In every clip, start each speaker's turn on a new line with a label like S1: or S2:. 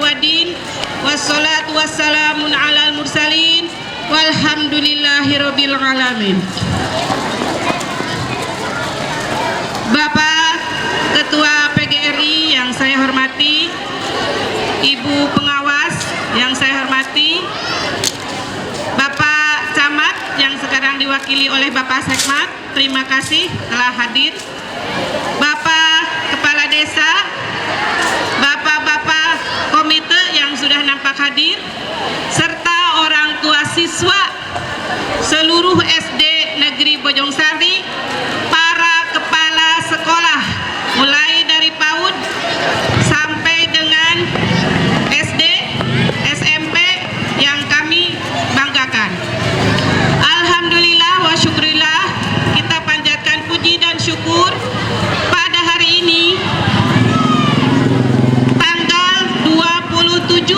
S1: waddin. Wassalatu wassalamun alal mursalin. Walhamdulillahirabbil alamin. Bapak Ketua PGRI yang saya hormati, Ibu Pengawas yang saya hormati, Bapak Camat yang sekarang diwakili oleh Bapak Sekmat, terima kasih telah hadir. Bapak Kepala Desa, Bapak-bapak komite yang sudah nampak hadir, serta orang tua siswa seluruh SD Negeri Bojongsari, para kepala sekolah mulai dari PAUD sampai dengan SD, SMP yang kami banggakan. Alhamdulillah wa syukurillah, kita panjatkan puji dan syukur pada hari ini tanggal 27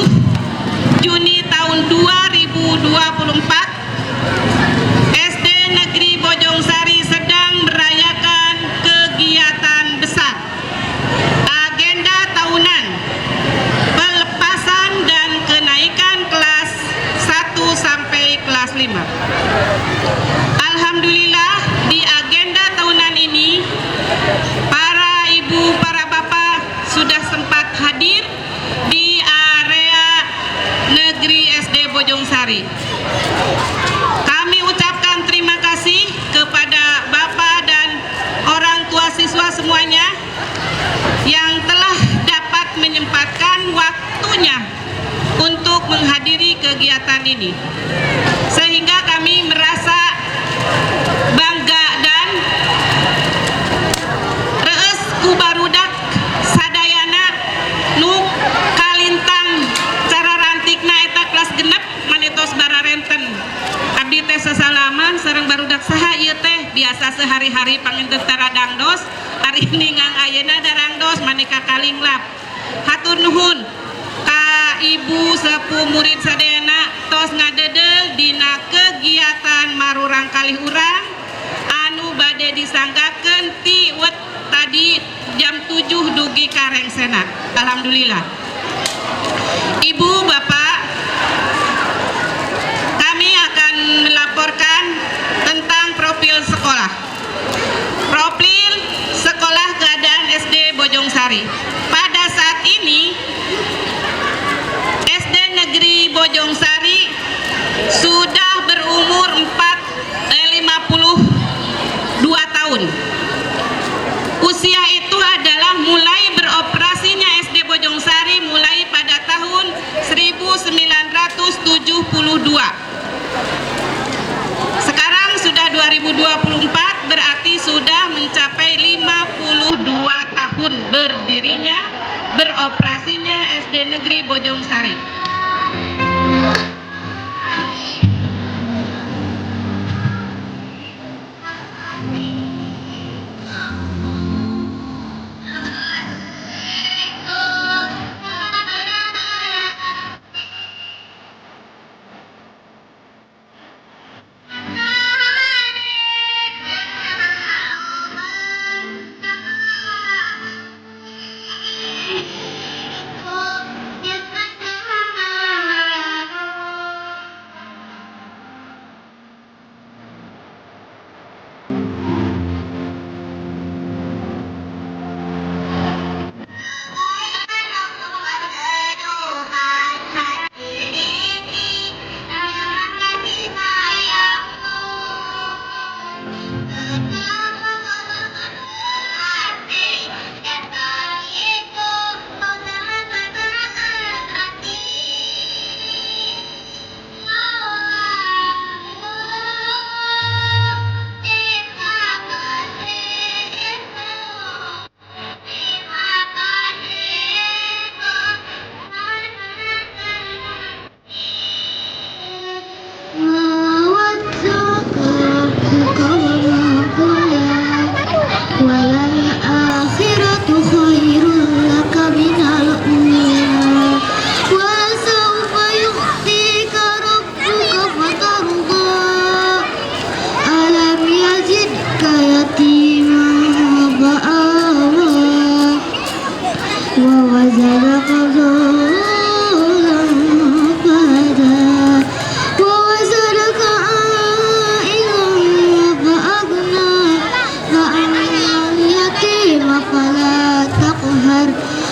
S1: Juni tahun 2024, SD Negeri Bojongsari sedang merayakan kegiatan besar, agenda tahunan pelepasan dan kenaikan kelas 1 sampai kelas 5. Alhamdulillah, di agenda tahunan ini para ibu, para bapak sudah sempat hadir di area Negeri SD Bojongsari. Kami ucapkan terima kasih kepada bapak dan orang tua siswa semuanya yang telah dapat menyempatkan waktunya untuk menghadiri kegiatan ini. Sehingga kami merasa bangga dan reueus ku barudak sadayana nu kalintang cararantikna eta kelas 6 mani tos bararenten. Abdi teh sasalaman sareng barudak, saha ieu teh? Biasa sehari-hari panginten tara dangdos, ari ningang ayeuna darangdos mani kakalinglap. Hatur nuhun ka ibu sepuh murid sadayana tos ngadeudeuh dina kegiatan marurang kalih urang anu bade disanggakeun ti wet tadi jam 7 dugi ka rengsena. Alhamdulillah. Ibu, Bapak, kami akan melaporkan tentang profil sekolah. Profil sekolah keadaan SD Bojongsari. Pada saat ini SD Negeri Bojongsari sudah berumur 52 tahun. Usia itu adalah mulai beroperasinya SD Bojongsari mulai pada tahun 1972. Sekarang sudah 2024, berarti sudah mencapai 52 tahun berdirinya, beroperasinya SD Negeri Bojongsari.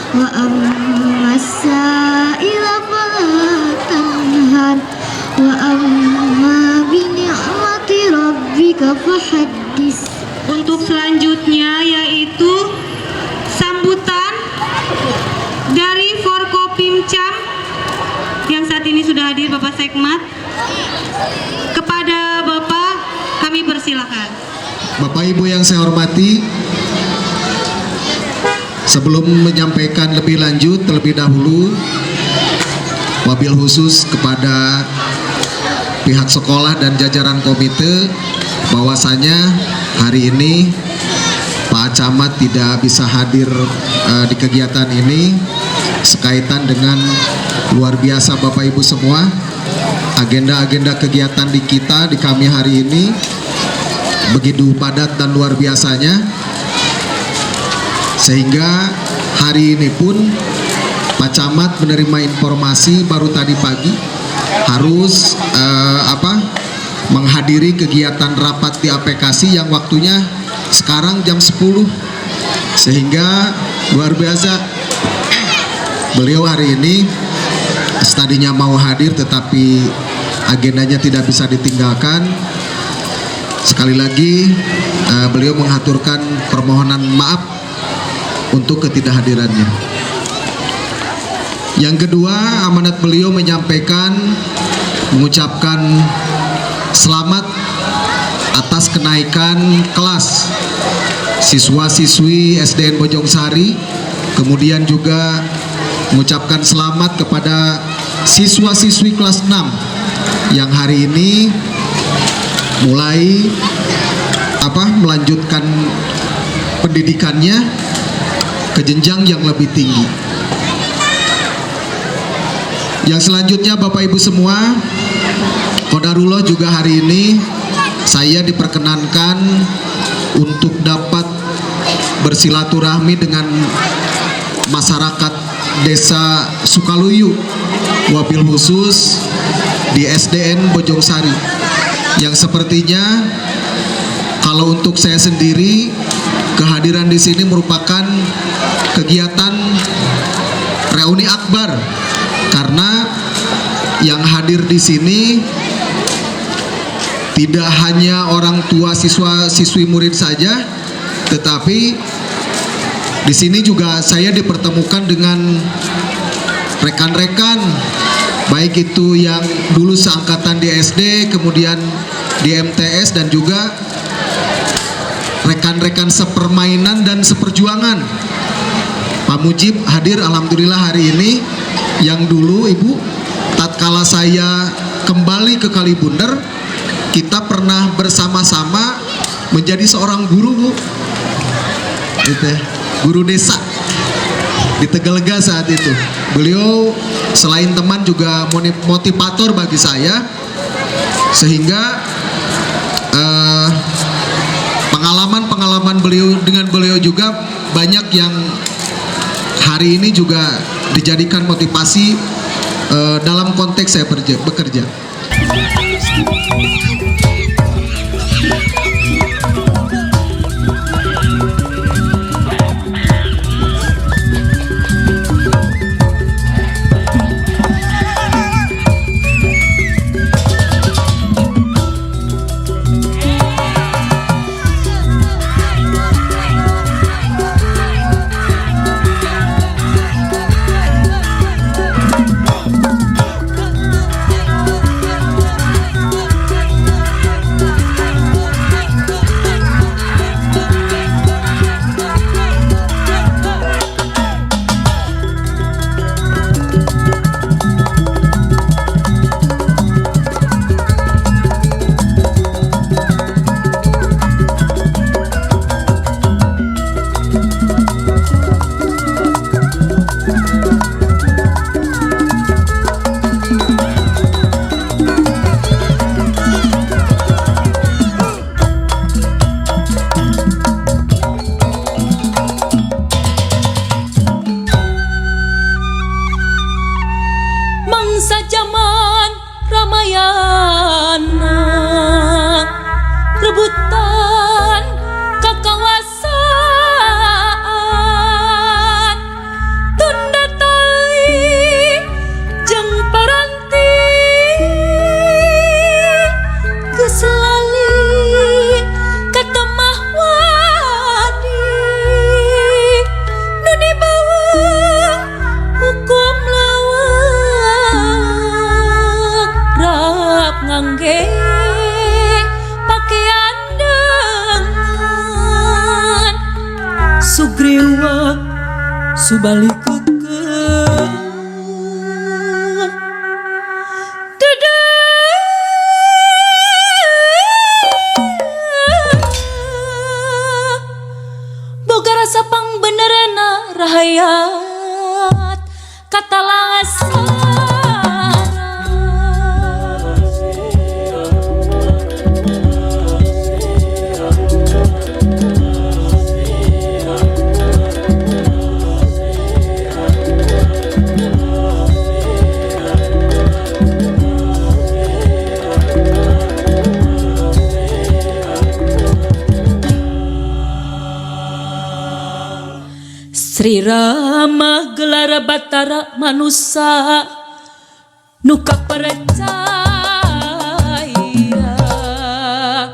S2: وأما السائل فلا تنهر وأما بنعمة ربك فحدث.
S3: Untuk selanjutnya yaitu sambutan dari Forkopimcam yang saat ini sudah hadir, Bapak Sekmat. Kepada Bapak kami persilakan.
S4: Bapak Ibu yang saya hormati, sebelum menyampaikan lebih lanjut, terlebih dahulu wabil khusus kepada pihak sekolah dan jajaran komite bahwasanya hari ini Pak Camat tidak bisa hadir di kegiatan ini sekaitan dengan luar biasa, Bapak Ibu semua, agenda-agenda kegiatan di kita, di kami hari ini begitu padat dan luar biasanya, sehingga hari ini pun Pak Camat menerima informasi baru tadi pagi harus apa, menghadiri kegiatan rapat di aplikasi yang waktunya sekarang jam 10, sehingga luar biasa beliau hari ini tadinya mau hadir, tetapi agendanya tidak bisa ditinggalkan. Sekali lagi beliau menghaturkan permohonan maaf untuk ketidakhadirannya. Yang kedua, amanat beliau menyampaikan, mengucapkan selamat atas kenaikan kelas siswa-siswi SDN Bojongsari, kemudian juga mengucapkan selamat kepada siswa-siswi kelas 6 yang hari ini mulai apa, melanjutkan pendidikannya ke jenjang yang lebih tinggi. Yang selanjutnya, Bapak Ibu semua, qadarullah juga hari ini saya diperkenankan untuk dapat bersilaturahmi dengan masyarakat Desa Sukaluyu, wabil khusus di SDN Bojongsari, yang sepertinya kalau untuk saya sendiri kehadiran di sini merupakan kegiatan reuni akbar, karena yang hadir di sini tidak hanya orang tua siswa siswi murid saja, tetapi di sini juga saya dipertemukan dengan rekan-rekan, baik itu yang dulu seangkatan di SD, kemudian di MTS, dan juga rekan-rekan sepermainan dan seperjuangan. Pak Mujib hadir alhamdulillah hari ini, yang dulu, Ibu, tatkala saya kembali ke Kalibunder, kita pernah bersama-sama menjadi seorang guru, Bu. Gitu ya. Guru desa di Tegalega saat itu. Beliau selain teman juga motivator bagi saya, sehingga pengalaman-pengalaman beliau, dengan beliau juga banyak yang hari ini juga dijadikan motivasi dalam konteks saya bekerja.
S5: Subali keukeuh Dedeh boga rasa pangbenerna rahayat katalasara. Sri Rama gelar Batara manusa nu kapercaya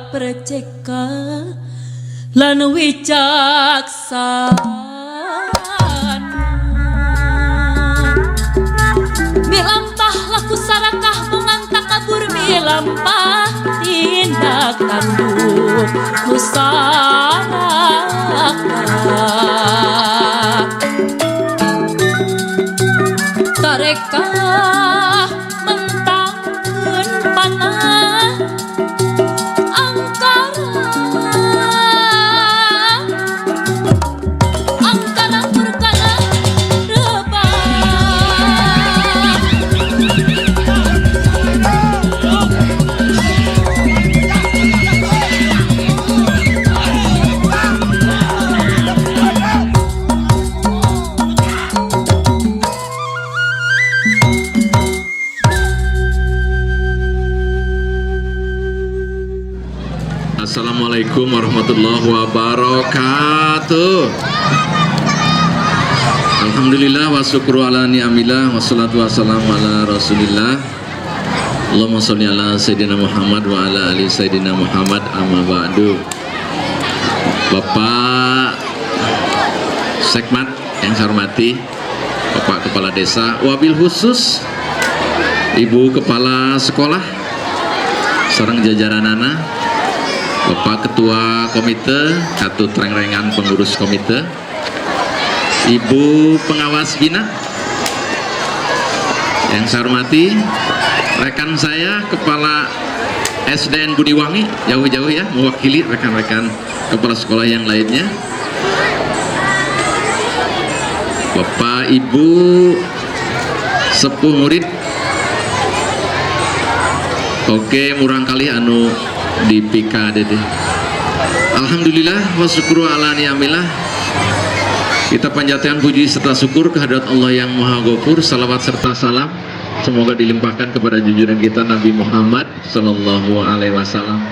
S5: perceka lan wicaksana milampah laku sarakah bongan takabur milampah tindak tanduk nu sarakah tareka mentangkeun panah angkara angkara murkana rebah.
S6: Assalamualaikum warahmatullahi wabarakatuh. Alhamdulillah wa syukru ala ni'amillah wassalatu wassalamu ala rasulillah. Allahumma sholli ala Sayyidina Muhammad wa ala ali Sayyidina Muhammad, amma ba'du. Bapak Sekmat yang saya hormati, Bapak Kepala Desa, wabil khusus Ibu Kepala Sekolah sareng jajaranana, Bapak Ketua Komite katut rengrengan pengurus komite, Ibu Pengawas Bina yang saya hormati, rekan saya Kepala SDN Budiwangi, jauh-jauh ya mewakili rekan-rekan kepala sekolah yang lainnya, Bapak Ibu sepuh murid, oke murang kali anu di PKDD. Alhamdulillah wa syukru ala ni'amillah. Kita panjatkan puji serta syukur kehadirat Allah yang Maha Ghafur. Salawat serta salam semoga dilimpahkan kepada junjungan kita Nabi Muhammad Sallallahu Alaihi Wasallam.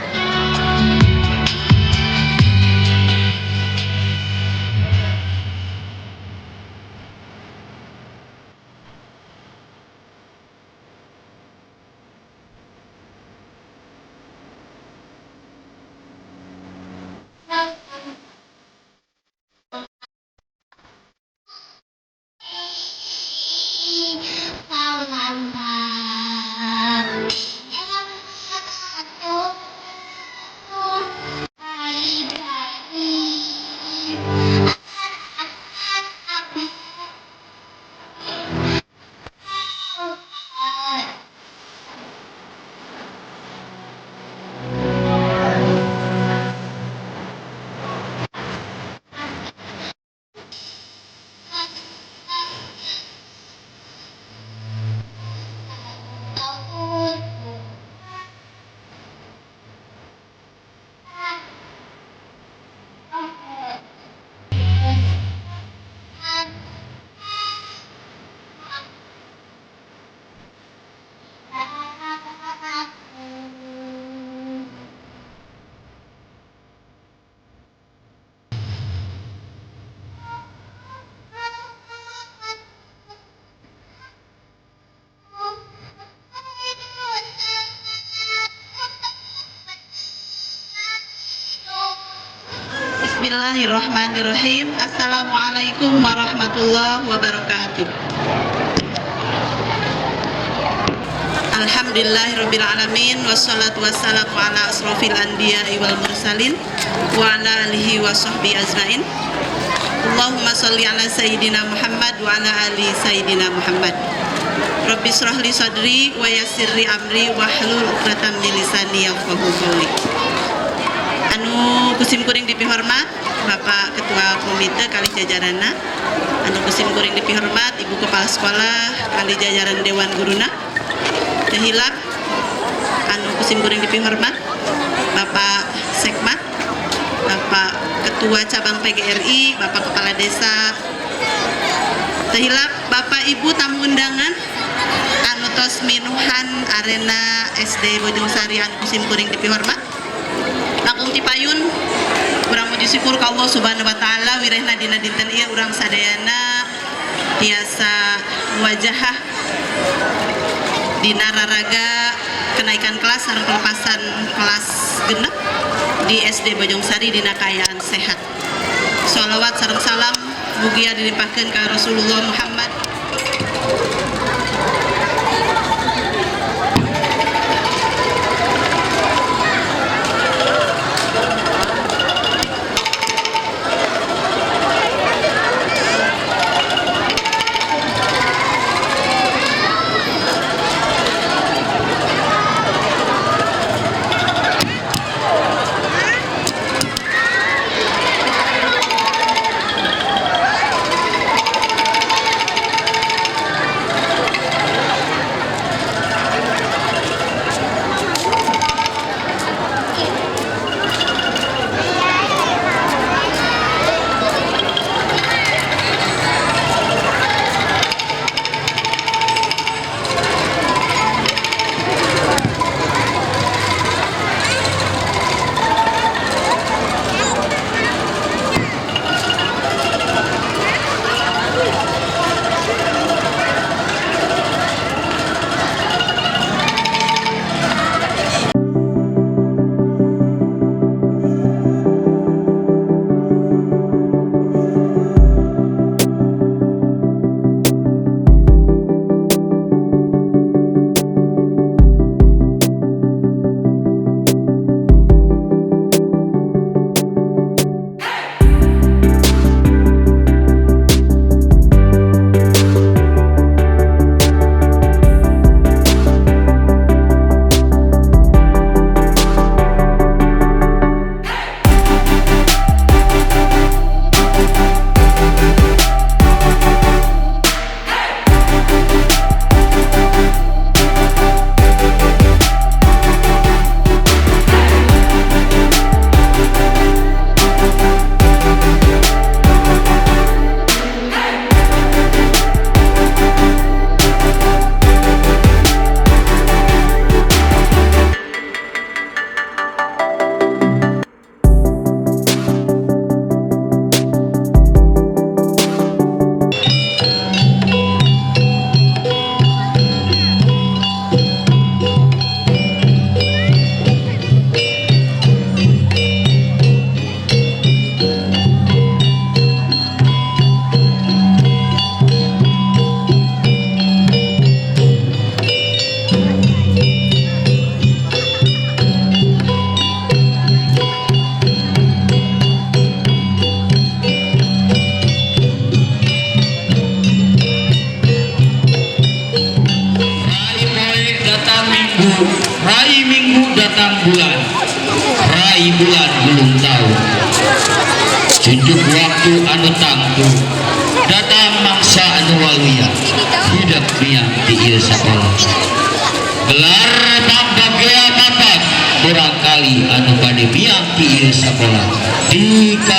S7: Bismillahirrahmanirrahim. Assalamualaikum warahmatullahi wabarakatuh. Alhamdulillahirabbil alamin wassalatu wassalamu ala asrofil anbiya'i wal mursalin wa ala alihi wasahbihi ajmain. Allahumma sholli ala sayyidina Muhammad wa ala ali sayyidina Muhammad. Rabbi shrah li sadri wa yassir li amri wahlul 'uqdatam min lisani yafqahu qawli. Anu kusim kuring dipihormat Bapak Ketua Komite kali jajaranna, anu kusim kuring dipihormat Ibu Kepala Sekolah kali jajaran Dewan Guruna, teu hilap anu kusim kuring dipihormat Bapak Sekmat, Bapak Ketua Cabang PGRI, Bapak Kepala Desa, teu hilap Bapak Ibu tamu undangan anu tos minuhan arena SD Bojongsari anu kusim kuring dipihormat. Langkung tipayun urang muji syukur ka Allah Subhanahu wa taala wirehna dina dinten ieu urang sadayana tiasa wajahah dina raraga kenaikan kelas sareng pelepasan kelas genep di SD Bojongsari dina kaayaan sehat. Sholawat sareng salam mugia dilimpahkeun ka Rasulullah Muhammad.
S8: Rai minggu datang bulan, rai bulan belum tahu. Tunjuk waktu anu tangtu, datang mangsa anu waluya, hidup miang di ieu sakola. Gelar pambagea mapan, murangkali anu bade miang di ieu sakola. Dikawitan.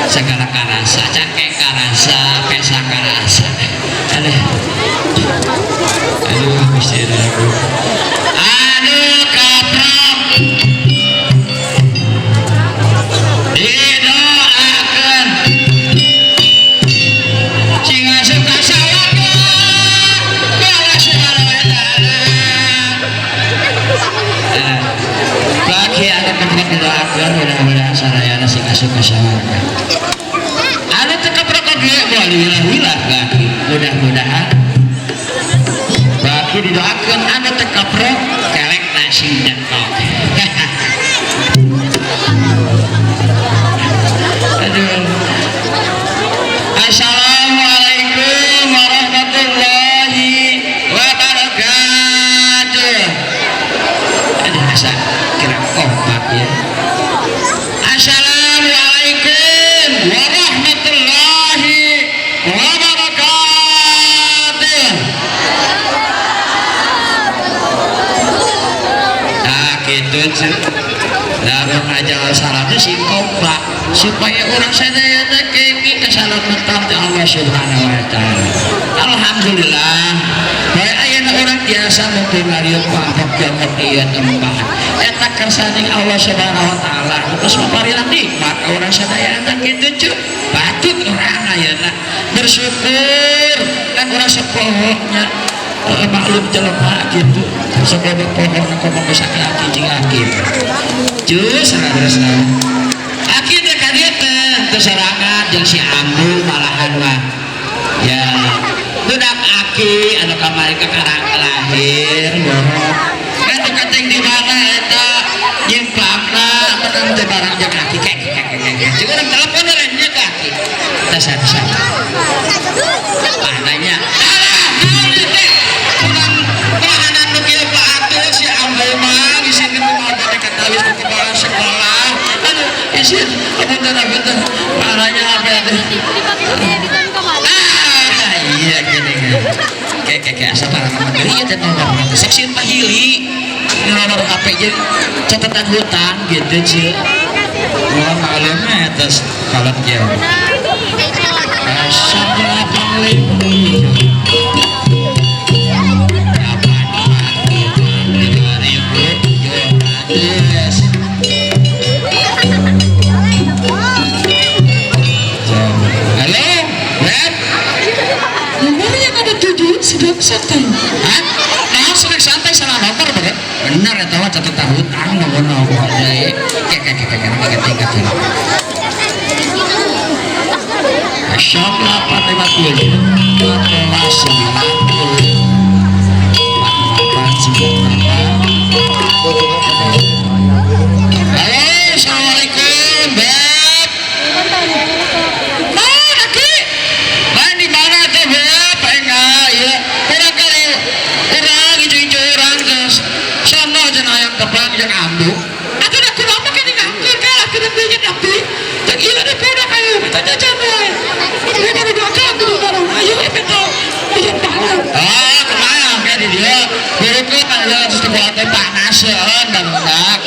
S8: Segala karasa, cangkeng karasa, pesa karasa. Aduh. Aduh, Gusti Aduh. Aduh, kaprok. Didoakeun. Sing asup ka sawarga. Allah Subhanahu wa taala. Bagi anu kaprok didoakeun mudah-mudahan sadayana sing asup ka sawarga. Anu teu kaprok oge moal diwilah-wilah bagi mudah-mudahan bagi didoakeun anu teu kaprok kelek nasi jengkok. Aduh. Assalamualaikum warahmatullahi wabarakatuh. Aduh, asa kira kompak ya. Assalamualaikum warahmatullahi wabarakatuh. Nah, gitu sih. Lalu ngajar salamnya sing kompak supaya orang sadayana kenging kesalamatan ti Allah Subhanahu wa taala. Alhamdulillah, bae ayeuna urang tiasa mumpung ngalieu pangkok jamuk ieu tempat. Eta kersaning Allah Subhanahu wa taala, terus maparinan nikmat ka urang sadayana kitu cu. Patut urang ayeuna bersyukur kan urang sepohoknya maklum jelema gitu. Sok loba pohon ngomong geus aki jeung aki. Jus saberesna. Aki teh ka dieu teh teu sorangan jeung si Ambu malahan mah. Ya, budak aki anu kamari ka karang lahir borok. Kan teu kateng di mana eta nyimpangna menang teh barang jeung aki kek kek kek. Jeung urang telepon we nya ka aki. Teh satu. Ah nanya. Alah, naon ieu teh? Urang kahanan nu kieu Pak atuh si Ambu mah isin kumaha teh katawis ku kepala sekolah. Aduh, isin apunten marahnya apa ya teh? Ah, iya gini kan. Kayak kayak asa parah mah ieu teh nomor teh. Sok sieun pahili. Nomor HP jeung catatan hutang gitu ceuk. Wah, maklumnya atas kolot jauh. Assalamualaikum. Halo, Web. Nomor yang ada tujuh sedang santai. Hah? Nah, sedang santai salah nomor bener. Bener eta mah catatan hutang nomor-nomor deui. Kek kek kek kek tingkat heula. 857 14 90 48 98. Halo, assalamualaikum, Beb. Mana ki? Lain di mana teh, Beb? Enggak, iya. Urang kali, urang ijo-ijo urang terus. Sono jeung hayang tepang jeung ambu. Atuh da kumaha mah kene ngangkeun kalah kudu beunyeut abdi. Jeung ieu da budak ayo minta jajan we. Ieu baru dagang kudu baru. Ayo minta ieu balon. Ah, kumaha ke di dieu? Burukkeun aya terus teh teh panas seueun barudak.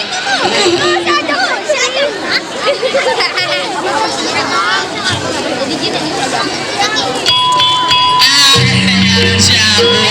S8: Ah, si ambu.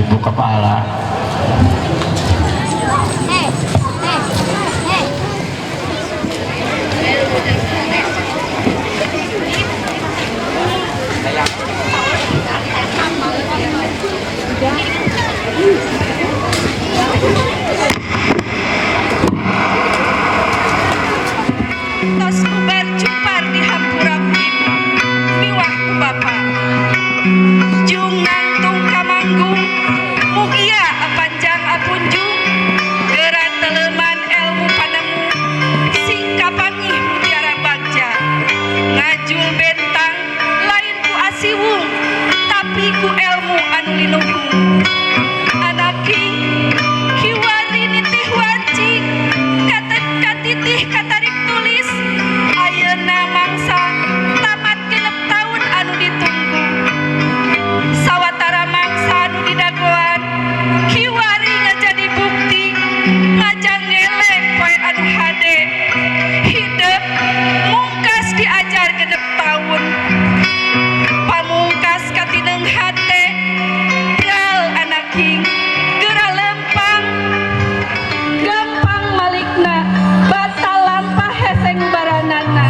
S8: Ibu Kepala.
S1: Tos bubar cupar di hampura ku ibu miwah ku bapa jung nangtung kamanggung mugia apanjang apunjung geura teleuman elmu panemu sing kapangih mutiara bagja ngajul bentang lain ku asiwung tapi ku elmu anu linuhung. Anaking kiwari nitih wanci katitih katarik tulis ayeuna mangsa tamat 6 taun anu ditunggu sawatara mangsa anu didagoan kiwari ngajadi bukti ngajang ngeleng poe anu hade hidep mungkas diajar 6 taun pamungkas katineng hate. Bral anaking, geura lempang gampang malikna batal lampah heseng baranana.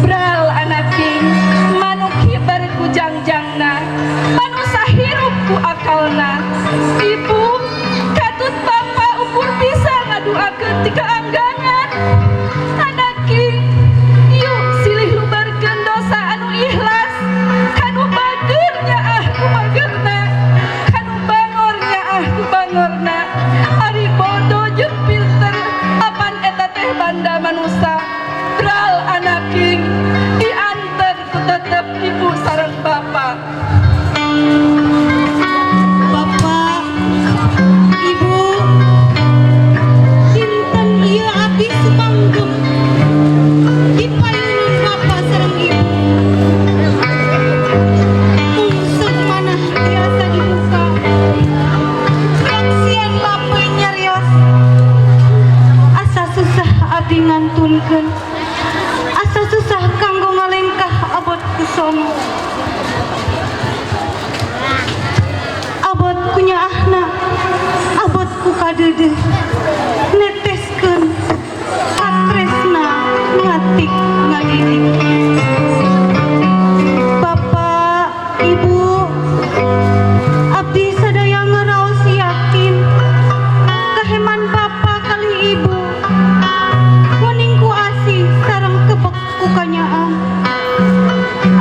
S1: Bral anaking, manuk hiber ku jangjangna, manusa hirup ku akalna. Ibu katut bapa ukur bisa ngaduakeun ti kaanggangan. Anaking, yuk silih lubarkeun dosa anu ikhlas. Kanu bager nyaah ku bagerna, kanu bangor nyaah ku bangorna. Ari bodoh jeung pinter apan eta teh banda manusa. Bral anaking, diantar ku tetep ibu sareng bapa.
S3: Bapak, Ibu, dinten ieu abdi sumanggem di payunan Bapak sareng Ibu. Mungseg manah tiasa dibuka. Yaksian lampeuy nyarios. Asa susah abdi ngantunkeun. Asa susah kanggo ngalengkah abot ku somo. Abot ku nyaahna, abot ku kadeudeuh. Neteskeun katresna ngatik ngadidik. Bapak, Ibu, abdi sadaya ngaraos yakin kaheman Bapak kali Ibu wening ku asih sareng kebek ku kanyaah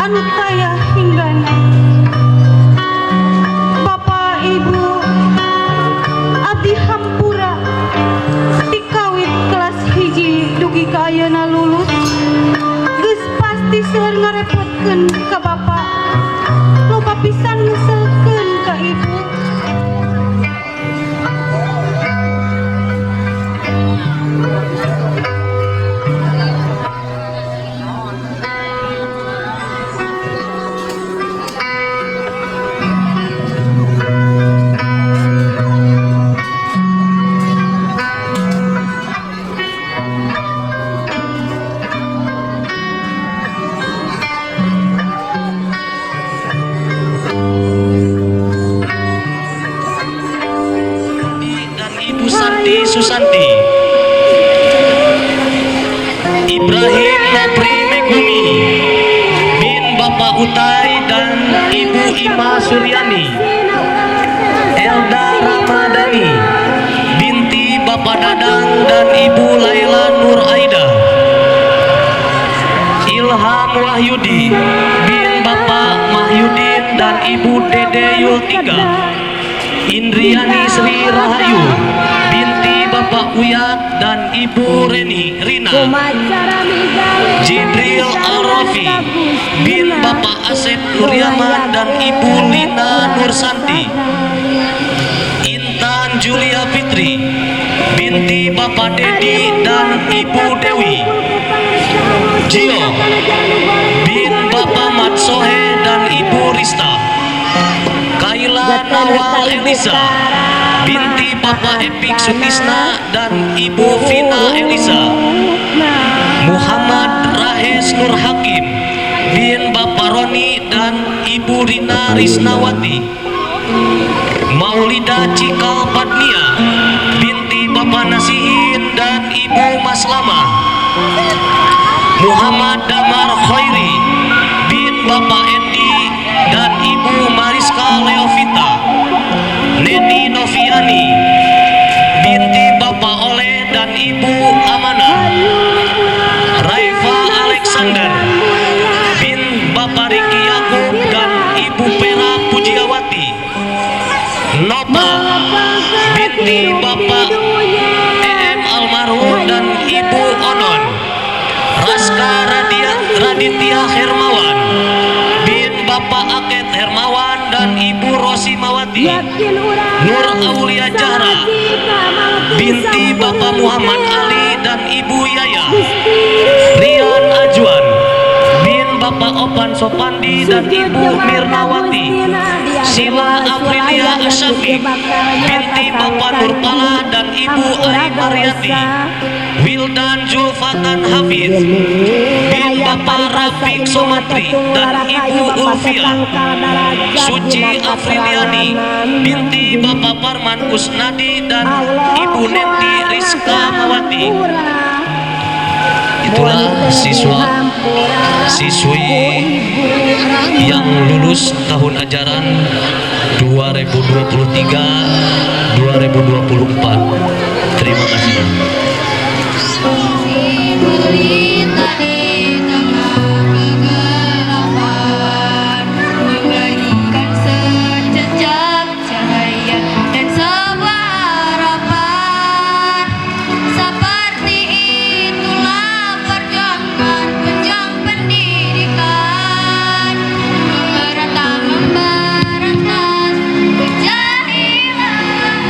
S3: anu taya hinggana. Bapak, Ibu, abdi hampura tikawit kelas 1 dugi ka ayeuna lulus geus pasti seueur ngarepotkeun ka Bapak, loba pisan ngeselkeun ka Ibu.
S8: Dan Ibu Santi Susanti, Ibrahim Nopri Megumi bin Bapak Utai dan Ibu Ima Suryani, Elda Ramadhani binti Bapak Dadang dan Ibu Laila Nur Aida, Ilham Wahyudi bin Bapak Mahyudin dan Ibu Dede Yultika, Indriani Sri Rahayu binti Bapak Uyak dan Ibu Reni Rina, Jibril Arafi bin Bapak Asep Nuryaman dan Ibu Lina Nursanti, Intan Julia Fitri binti Bapak Dedi dan Ibu Dewi, Gio bin Bapak Matsohe dan Ibu Rista, Kaila Nawal Elisa binti Bapak Epik Sutisna dan Ibu Vina Elisa, Muhammad Rahes Nur Hakim bin Bapak Roni dan Ibu Rina Risnawati, Maulid
S9: Maulida Cikal Padmia binti Bapak Nasihin dan Ibu Maslama. Muhammad Damar Khairi bin Bapak Endi dan Ibu Mariska Leovita. Neni Noviani binti Bapak Oleh dan Ibu Amanah. Raifa Alexander bin Bapak Riki Yakub dan Ibu Pera Pujiawati. Nova binti Bapak EM almarhum dan Ibu Onon. Raska Raditya Hermawan bin Bapak Aket Hermawan dan Ibu Rosimawati. Nur Aulia Jahra binti Bapak Muhammad Ali dan Ibu Yaya. Rian Ajwan bin Bapak Opan Sopandi dan Ibu Mirnawati. Sila Aprilia Asyafiq binti Bapak Nurpala dan Ibu Ai Mariati. Wildan Zulfatan Hafiz bin Bapak Rafiq Somatri dan Ibu Ulfia. Suci Afriliani binti Bapak Parman Kusnadi dan Ibu Neti Rizka Mawati. Itulah siswa siswi yang lulus tahun ajaran 2023-2024. Terima kasih.
S2: Memberikan sececap cahaya dan sebuah harapan. Seperti itulah perjuangan pejuang pendidikan, merata memberantas kejahilan.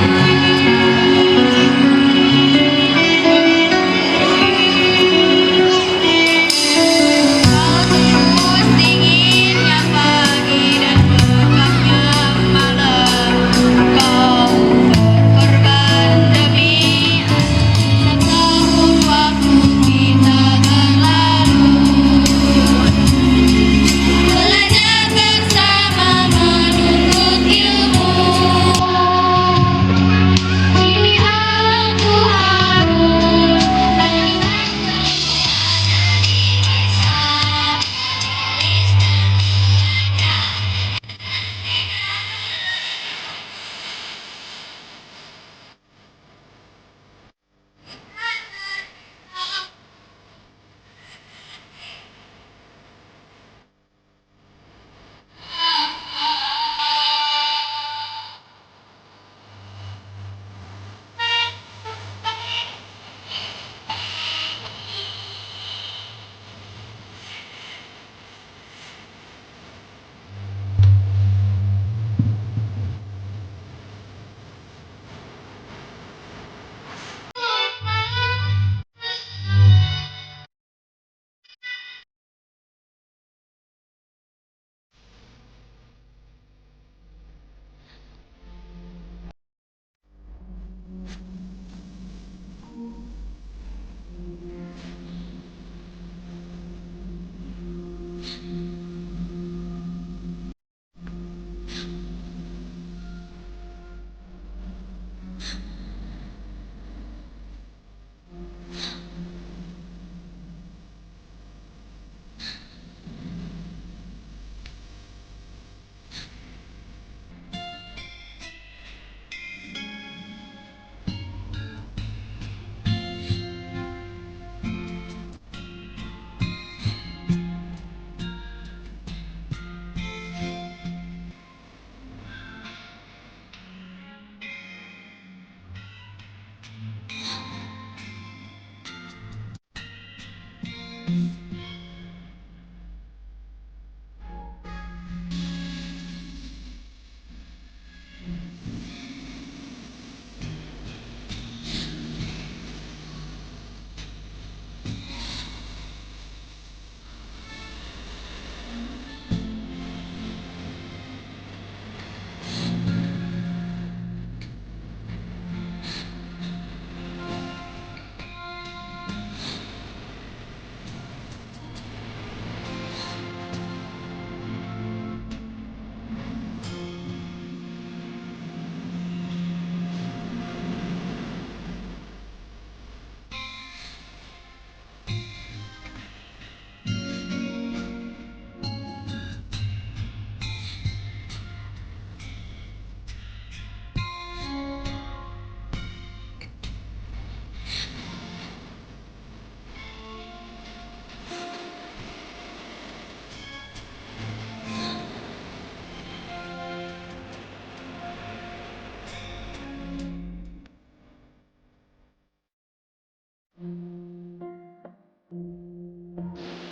S2: Thank